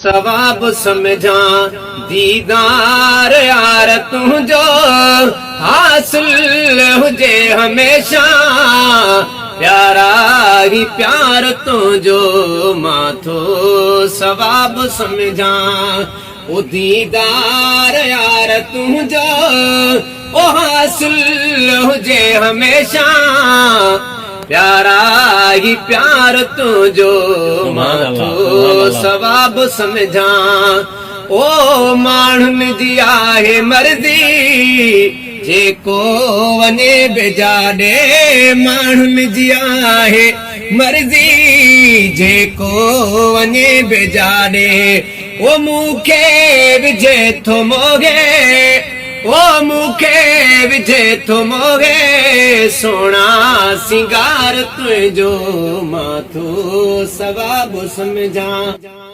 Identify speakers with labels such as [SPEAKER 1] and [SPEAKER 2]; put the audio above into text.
[SPEAKER 1] ثواب سمجهان ديدار يار تنهنجو حاصل هجي هميشه پيارا هي پيار تنهنجو مان ٿو ثواب سمجهان او ديدار يار تنهنجو او حاصل هجي هميشه پيارا هي پيار تنهنجو مان ٿو ثواب سمجهان او ماڻهن جي آهي مرضي جيڪو وڃي به جاڏي ماڻهن جي آهي مرضي جيڪو وڃي به جاڏي او مون کي وجهي ٿو موهي او مون کي وجهي ٿو موهي سهڻا سينگار تنهنجو مان ٿو ثواب سمجهان.